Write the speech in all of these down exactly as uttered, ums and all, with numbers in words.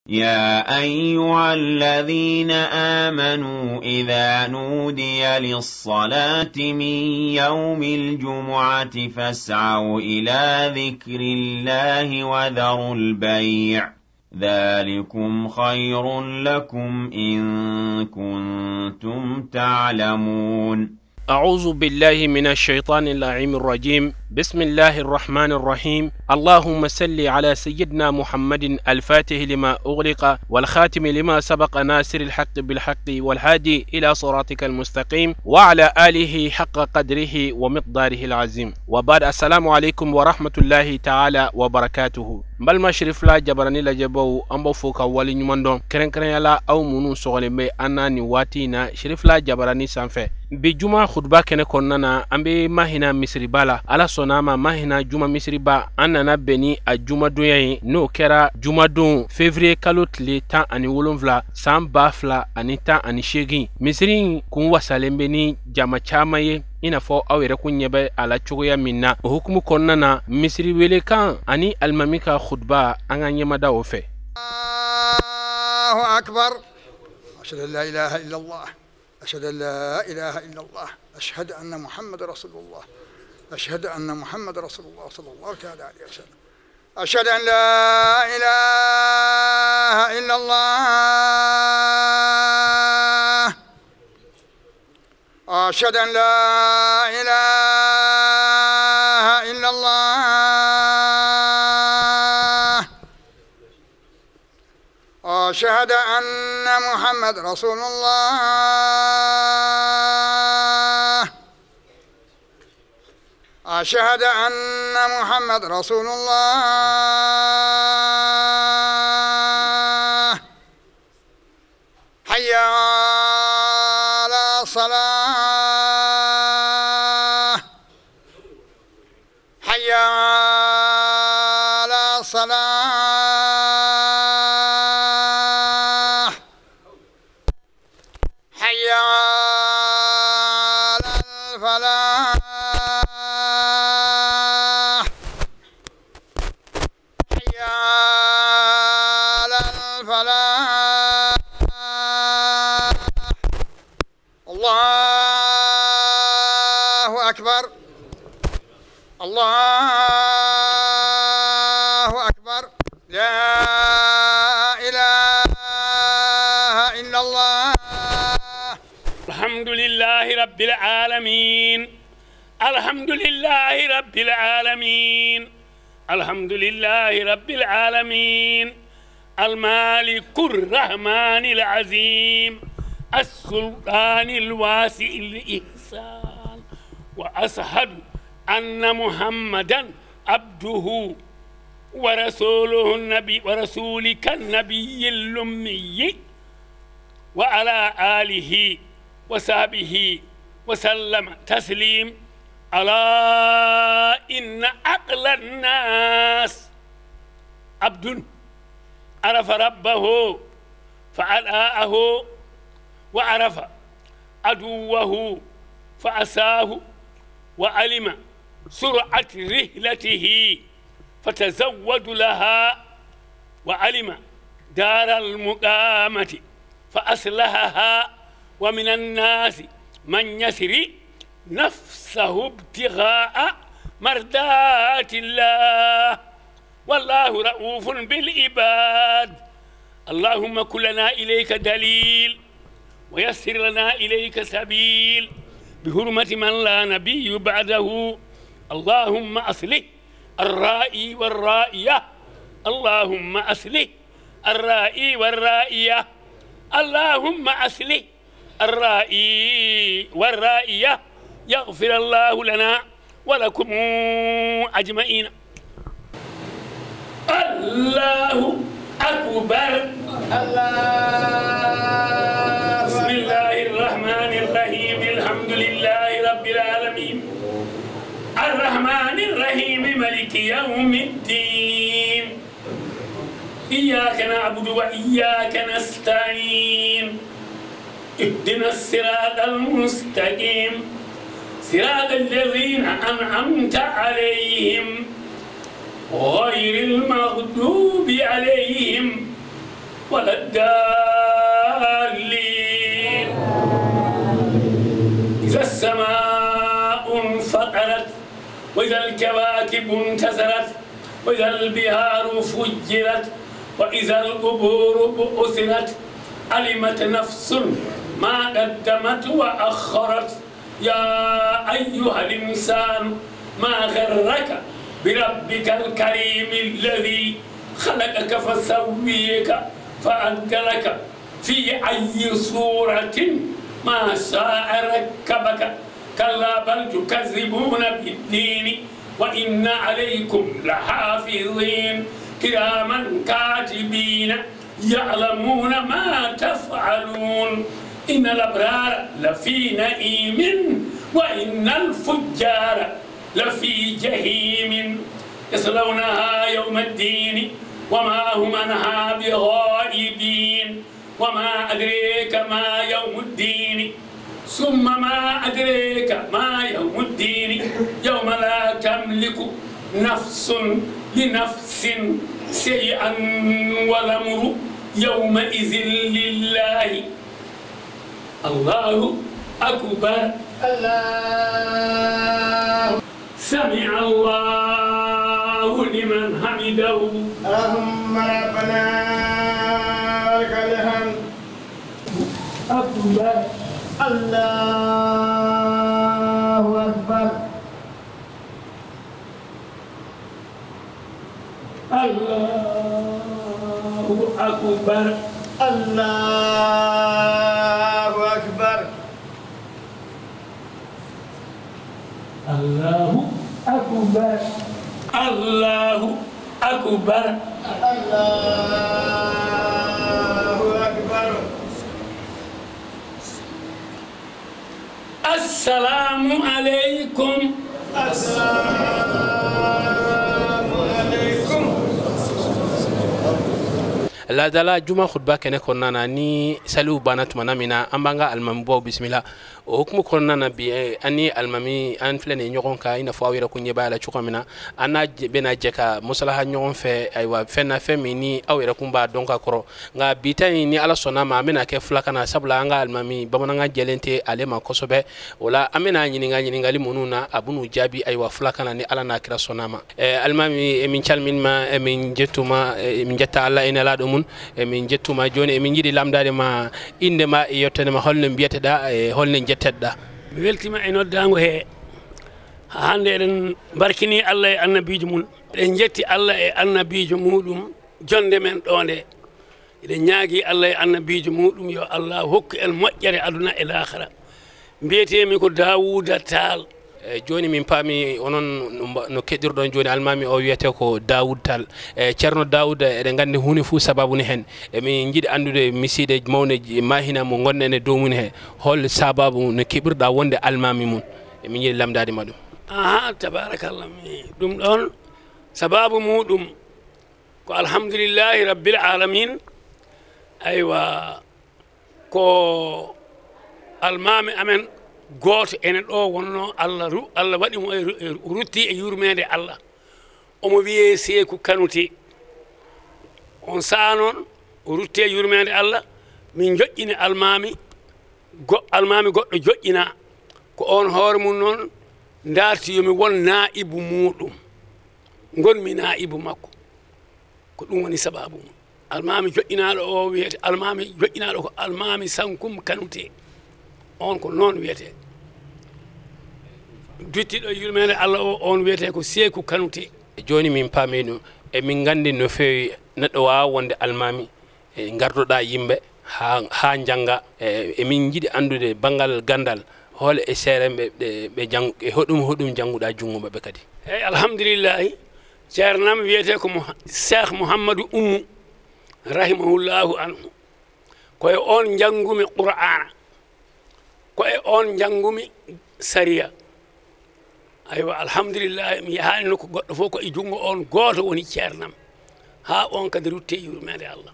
يا أيها الذين آمنوا إذا نودي للصلاة من يوم الجمعة فاسعوا إلى ذكر الله وذروا البيع، ذلكم خير لكم إن كنتم تعلمون. أعوذ بالله من الشيطان اللعين الرجيم. بسم الله الرحمن الرحيم. اللهم صل على سيدنا محمد الفاتح لما أغلق والخاتم لما سبق ناصر الحق بالحق والهادي إلى صراطك المستقيم وعلى آله حق قدره ومقداره العظيم. وبعد، السلام عليكم ورحمة الله تعالى وبركاته. N balima Sherif la Jabarani lajɛbaaw, an b'aw fo ka wale ɲuman dɔn, kɛrɛnkɛrɛnya la aw minnu sɔgɔlen bɛ an na nin waati in na Sherif la Jabarani sanfɛ. Bi juma khutba kɛnɛ kɔnɔna na, an bɛ Mahina misiriba la. Ala sɔnna a ma, Mahina juma misiriba, an nana bɛn ni a jumadonya ye, n'o kɛra jumadon février kalo tile tan ani wolonwula, san ba fila ani tan ani seegin. Misiri in kun wasalen bɛ ni jama caman ye, i n'a fɔ aw yɛrɛ kun ɲɛ bɛ a la cogoya min na. O hukumu kɔnɔna na, misiri welekan ani alimami ka khutba, an ka ɲɛmada o fɛ. الله أكبر. أشهد أن لا إله إلا الله. أشهد أن لا إله إلا الله. أشهد أن محمد رسول الله. أشهد أن محمد رسول الله صلى الله تعالى عليه وسلم. أشهد أن لا إله إلا الله. أشهد أن لا إله إلا الله. أشهد أن محمد رسول الله. أشهد أن محمد رسول الله. حي على الصلاة. حي على الصلاة. حي على الفلاح. حي على الفلاح. الله أكبر. الله أكبر. لا إله إلا الله. الحمد لله رب العالمين. الحمد لله رب العالمين. الحمد لله رب العالمين. المالك الرحمن العظيم. السلطان الواسع الإحسان. وأشهد أن محمدا عبده ورسوله النبي، ورسولك النبي الأمي، وعلى آله وصحبه وسلم تسليم. ألا إن أقل الناس عبد عرف ربه فأطاعه، وعرف عدوه فعصاه، وعلم سرعة رحلته فتزود لها، وعلم دار المقامة فأصلحها، ومن الناس من يشري نفسه ابتغاء مرضات الله، والله رؤوف بالعباد. اللهم كن لنا إليك دليل، ويسر لنا إليك سبيل، بحرمة من لا نبي بعده. اللهم أصلح الرائي والرائية. اللهم أصلح الرائي والرائية. اللهم أصلح الرائي والرائية. يغفر الله لنا ولكم أجمعين. الله أكبر. الله. بسم الله الرحمن الرحيم. الحمد لله رب العالمين. الرحمن الرحيم. ملك يوم الدين. إياك نعبد وإياك نستعين. اهدنا الصراط المستقيم. صراط الذين أنعمت عليهم. غير المغضوب عليهم ولا الضالين. إذا السماء انفطرت، وإذا الكواكب انتثرت، وإذا البحار فجرت، وإذا القبور بعثرت، علمت نفس ما قدمت وأخرت. يا أيها الإنسان ما غرك بربك الكريم الذي خلقك فسويك فعدلك في أي صورة ما شاء ركبك. كلا بل تكذبون بالدين وإن عليكم لحافظين كراما كاتبين يعلمون ما تفعلون. إن الأبرار لفي نعيم وإن الفجار لفي جحيم يصلونها يوم الدين وما هم عنها بغائبين. وما أدريك ما يوم الدين. ثم ما أدريك ما يوم الدين. يوم لا تملك نفس لنفس شيئا والأمر يومئذ لله. الله أكبر. الله. سمع الله لمن حمده. اللهم ربنا ولك الحمد. أكبر. الله أكبر. الله أكبر. الله أكبر. الله أكبر. الله أكبر. الله أكبر. السلام عليكم. السلام عليكم. Ladala juma khutba kene konnana ni saliu bana tuma namina ambanga almami bo bismillah. O hukumu konnana bi, eh, ani almami an filene ɲɔgɔn ka ina fo awira kunye bala chukamina. Ana bena jeka musalaha ɲɔgɔn fɛ, aywa, fɛn na fɛn min ni aw yɛrɛ kun b'a dɔn ka kɔrɔ. Nka bi ta in, ni Ala sɔnna ma, an bɛna kɛ fulakan na, sabula an ka alimami, bamanankan jɛlen tɛ ale ma kosɛbɛ. O la, an bɛna ɲininka ɲininkali minnu na, a bɛn'u jaabi, ayiwa, fulakan na, ni Ala n'a kira sɔnna ma. Eh, alimami, emin calminima, emin jettuma, eh, emin jetta Allah ene laaɗo mum, emin jettuma jooni, emin njiɗi lamndaade ma, innde ma e yettere ma, holno mbiyeteɗaa, e holno njetteɗaa? Mi weltima e noddaango he. Haa hannde eɗen mbarkini Allah e annabiijo mum. Eɗen njetti Allah e annabiijo muɗum, jonde men ɗo nde. Eɗen ñaagi Allah e annabiijo muɗum, yo Allah hokku en moƴƴere aduna e laakhara. Mbiyetee-mi ko Daawuuda Taal. E jooni min paami onon no mba-, no keɗirɗon jooni almaami o wiyetee ko Daawuud Taal. E Ceerno Daawuud, eɗen nganndi huunde fof sababu ne heen. Emin njiɗi anndude misiide mawne ji-, maahina mo ngonɗen e dow mum he. Hol sababu no keɓirɗaa wonde almaami mum? Emin njiɗi lamndaade ma ɗum. Aha, tabarakallah. Mi, ɗum ɗoon sababu muɗum ko alhamdulillahi rabbil alamin. Aywa, ko almaami amen gooto ene ɗo wonno, Allah ru-, Allah waɗi mo e ru-, e ru-, rutti e yurmeende Allah. Omo wiyee Seeku Kanute. On saha noon, o rutti e yurmeende Allah, min njoƴƴini almaami, go-, almaami goɗɗo joƴƴina. Ko oon hoore mum noon ndaarti yo mi won naa'ibu muuɗum. Ngonmi naa'ibu makko. Ko ɗum woni sababu mum. Almaami joƴƴinaaɗo o wiyete, almaami joƴƴinaaɗo ko almaami Sankum Kanute. On ko noon wiyete. Duttiɗo e yurmeende Allah o, on wiyete ko Seeku Kanute. Jooni min paami ɗum. Emin nganndi no feewi neɗɗo waawa wonde almaami. E ngardoɗaa yimɓe haa, haa njannga. E, emin njiɗi anndude banngal ganndal, hol e seeremɓe ɓe, ɓe jang-, e hoɗum, hoɗum jannguɗaa junngo maɓɓe kadi? Eey, alhamdulillahi, ceernam wiyetee ko Mo-, Cheikh Mouhamadou Oumou, rahimahullahu anhu. Ko e oon njanngumi Qur'aana. Ko e oon njanngumi sariya. Aywa, alhamdulillahi, mi yahaani nokku goɗɗo fof, ko e junngo oon gooto woni ceernam. Haa oon kadi rutti e yurmeende Allah.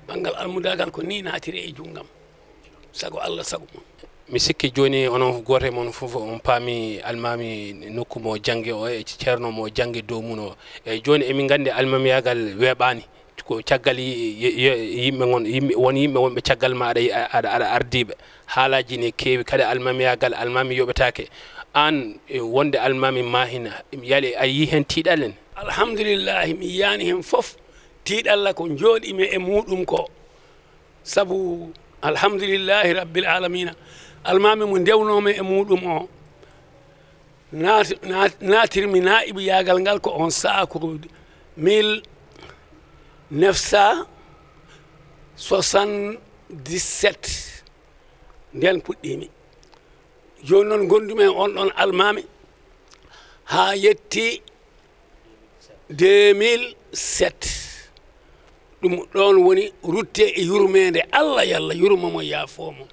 Banngal almudaagal ko nii naatiri e junngam. Sago Allah, sago mum. Mi sikki jooni onon gooto e mon fof on paami almaami nokku mo janngi o e ceerno mo janngi dow mum o. E jooni emin nganndi almaamiyaagal weeɓaani. Ko caggal yi-, yi-, yi-, yimɓe ngon, yimɓe, won yimɓe wonɓe caggal ma, aɗa, aɗa, aɗa ardiiɓe. Haalaaji ne keewi, kadi almaamiyaagal, almaami yoɓetaake. Aan, e, wonde almaami Maahina, yali a yii heen tiiɗallen? Alhamdulillahi, mi yiyaani heen fof tiiɗalla ko njooɗimi e muuɗum ko. Sabu alhamdulillahi rabbil aalamiina, almaami mo ndewnoomi e muuɗum o, naat-, naat-, naatirmi naa'ibiyaagal ngal ko on sa'a ko mille neuf cent soixante-dix-sept. Ndeen puɗɗiimi. Jooni noon, ngondumi e on ɗon almaami haa yetti deux mille sept. Ɗum ɗoon woni rutte e yurmeende Allah, yo Allah yurmo mo, yaafoo mo.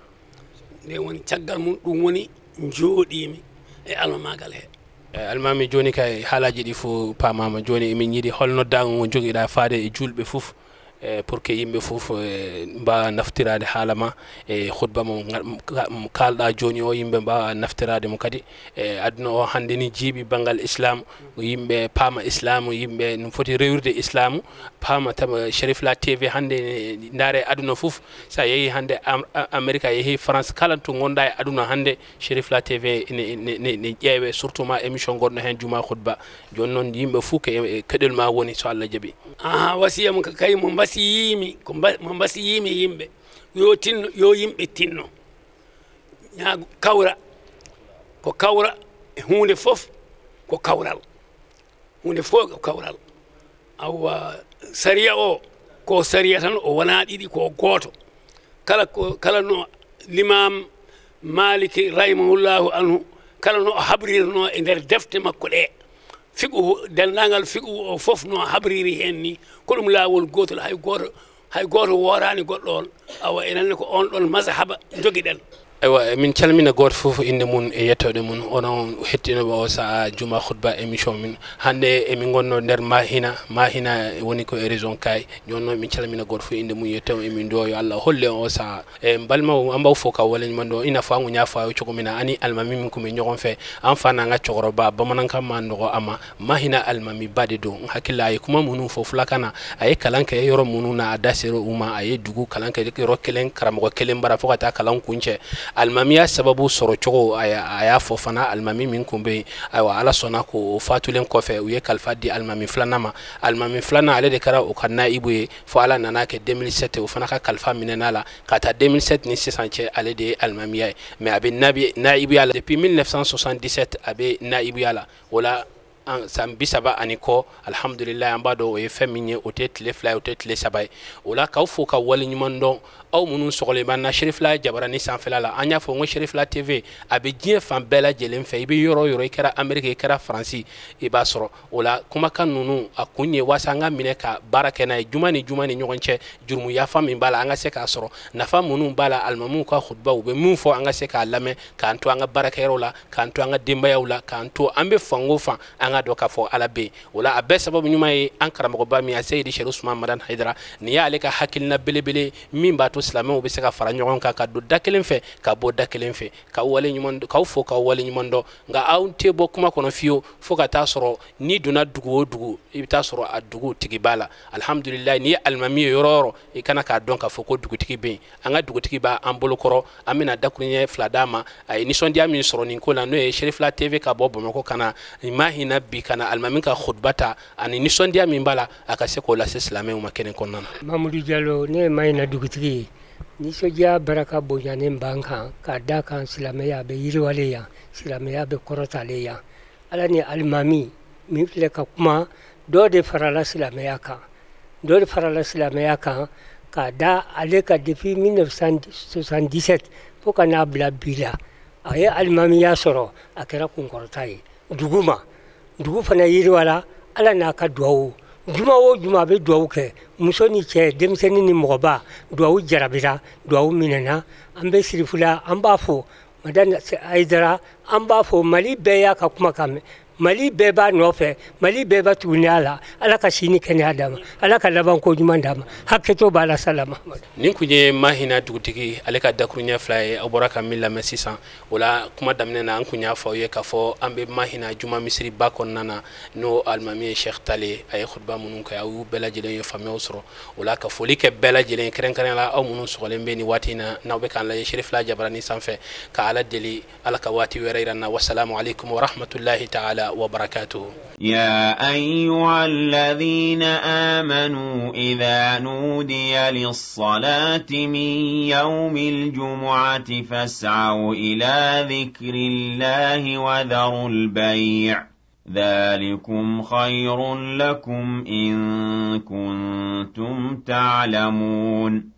Nde woni caggal mum, ɗum woni njooɗiimi e almamaagal he. E, almaami, jooni kay haalaaji ɗi fof paamaama. Jooni emin njiɗi hol noddaango ngo njogiɗaa faade e juulɓe fof, e, pour que yimɓe fof, e, mbaawa naftiraade haala ma, e, khutba mo nga-, ka-, mo kaalɗaa jooni o, yimɓe mbaawa naftiraade mo kadi. E, aduna o hannde ni jiiɓi banngal Islam, yimɓe paama Islam, yimɓe no foti rewirde Islam, paama tawa Sherif La T V hannde, ndaare aduna fof, so a yehii hannde Am-, A-, Amerika, a yehii France, kala to ngonɗaa e aduna hannde, Sherif La T V ne, ne, ne, ne ƴeewe, surtout ma émission gonɗo heen, Juma Khutba. Jooni noon, yimɓe fof ko e, e keɗel ma woni, so Allah jaɓi. Aha, wasiya mo ka-, kay mo mbasiyiimi, ko mba-, mo mbasiyiimi yimɓe, yo tinno, yo yimɓe tinno. Ñaago kawra, ko kawra, e huunde fof ko kawral. Huunde fof ko kawral. Awa, sariya o, ko sariya tan, o wonaa ɗiɗi, ko gooto. Kala ko, kala no Limaam Maaliki rahimahullahu anhu, kala no o habrirnoo e nder defte makko ɗe, fiqhu, denndaangal fiqhu o fof no habriri heen ni, ko ɗum laawol gootol, hay gooto, hay gooto wooraani goɗɗo on. Awa, enen ne ko on ɗon mazhaba njogiɗen. Eywa, min calmina gooto fof innde mum e yettoode mum. Onon hettinooɓe o sahaa Juma Khutba émission min. Hannde emin ngonno nder Mahina. Mahina woni ko e région Kayes. Jooni noon min calmina gooto fof innde mum e yettoode mum. Emin nduwa yo Allah hollu en o sahaa. E mbalma o, ambaw fof ka waleñ man ɗo. Ina fa ngu ñaafa o cogo mina ani almami min ko min ñogon fe. An fa nanga cogoro ba, bamanan kam ma ndogo ama. Mahina almami bade do. Hakilla ay kuma munu fof lakana. Ay kalanke yoro munu na adasero uma. Ay dugu kalanke yoro kelen, karamogo kelen bara fo ka taa kalan kunce. Almamiya sababu soro cogo, aya, aya fo fana almami min kumbe. Aywa, Ala sɔnna ko o fatulen kɔfɛ, u ye kalifa di almami filanan ma. Almami filanan, ale de kɛra o ka naibu ye, fo Ala nana kɛ deux mille sept, o fana ka kalifa minɛna la. Ka taa deux mille sept ni sisan cɛ, ale de ye almamiya ye. Mais a bɛ nabi-, naibuya la depuis mille neuf cent soixante-dix-sept, a bɛ naibuya la. O la, an, san bi saba ani kɔ, alhamdulilayi, an b'a dɔn o ye fɛn min ye, o tɛ tile fila ye, o tɛ tile saba ye. O la, k'aw fo ka waleɲuman dɔn, aw minnu sɔgɔlen b'an na Sherifla Jabarani sanfɛla la, an y'a fɔ n ko Sherifla T V, a bɛ diɲɛ fan bɛɛ lajɛlen fɛ. I bɛ yɔrɔ o yɔrɔ, i kɛra Ameriki, i kɛra Faransi, i b'a sɔrɔ. O la, kumakan ninnu, a kun ye waasa an ka minɛ ka baara kɛ n'a ye, juma ni juma ni ɲɔgɔn cɛ, jurumu yafa min b'a la, an ka se k'a sɔrɔ. Nafa minnu b'a la, alimamuw ka khutba, u bɛ min fɔ, an ka se k'a lamɛn, k'an to an ka baarakɛyɔrɔ la, k'an to an ka denbayaw la, k'an to an bɛ fan o fan, an ka dɔn k'a fɔ Ala bɛ yen. O la, a bɛɛ sababu ɲuman ye an karamɔgɔba min, a Seyidi Sɛki Usumani Madani Hayidara. Nin y'ale ka hakilina belebele ye, min b'a to silamɛw bɛ se ka fara ɲɔgɔn kan, ka don da kelen fɛ, ka bɔ da kelen fɛ. K'aw waleɲuman, k'aw fo, k'aw waleɲuman dɔn. Nka aw tɛ bɔ kuma kɔnɔ fiyewu, fo ka taa sɔrɔ n'i donna dugu o dugu, i bɛ taa sɔrɔ a dugu tigi b'a la. Alihamudulilayi, n'i ye alimami ye yɔrɔ o yɔrɔ, i kana k'a dɔn k'a fɔ ko dugutigi bɛ yen. An ka dugutigi b'an bolokɔrɔ, an bɛna dakuruɲɛ fila d'a ma. A ye nisɔndiya min sɔrɔ nin ko la, n'o ye Sherifla T V ka bɔ Bamakɔ ka na, nin Mahina bi ka na alimami ka khutba ta, ani nisɔndiya min b'a la, a ka se k'o lase silamɛw ma kɛnɛ kɔnɔna na. Mamudu Jalo, ne ye Mahina dugutigi ye. Nisɔndiya baraka bonyanen b'an kan, ka d'a kan silamɛya bɛ yiriwalen yan, silamɛya bɛ kɔrɔtalen yan. Ala ni alimami min filɛ ka kuma, dɔ de farala silamɛya kan. Dɔ de farala silamɛya kan, k'a da ale kan depuis mille neuf cent soixante-dix-sept fo ka n'a bila bi la. A ye alimamiya sɔrɔ, a kɛra kunkɔrɔta ye. Dugu ma, dugu fana yiriwala, Ala n'a ka duwawu. Juma o juma, a bɛ duwawu kɛ. Muso ni cɛ, denmisɛnnin ni mɔgɔba, duwawu jarabira, duwawu minɛna. An bɛ Sirifula, an b'a fo. Madame Aidara, an b'a fo, Mali bɛɛ y'a ka kumakan mɛn. Mali bɛɛ b'a nɔfɛ, Mali bɛɛ b'a tuguni a la. Ala ka si ni kɛnɛya d'a ma, Ala ka laban ko ɲuman d'a ma. Hakɛto b'a la, Sala Mahamadu. Nin kun ye Mahina dugutigi ale ka dakuruɲɛ fila ye, aw bɔra ka min lamɛn sisan. O la, kuma daminɛ na, an kun y'a fɔ aw ye k'a fɔ an bɛ Mahina juma misiriba kɔnɔna na, n'o alimami ye Cheikh Tale, a ye khutba minnu kɛ, aw y'u bɛɛ lajɛlen ye faamuyaw sɔrɔ. O la, ka foli kɛ bɛɛ lajɛlen, kɛrɛnkɛrɛnnenya la aw minnu sɔgɔlen bɛ nin waati in na, n'aw bɛ k'an lajɛ Sherif La Jabaranin sanfɛ, ka Ala deli Ala ka waati wɛrɛ yira n na. Wasalamu alaikum wa rahmatullahi ta'ala wa barakatuh. يا أيها الذين آمنوا إذا نودي للصلاة من يوم الجمعة فاسعوا إلى ذكر الله وذروا البيع، ذلكم خير لكم إن كنتم تعلمون.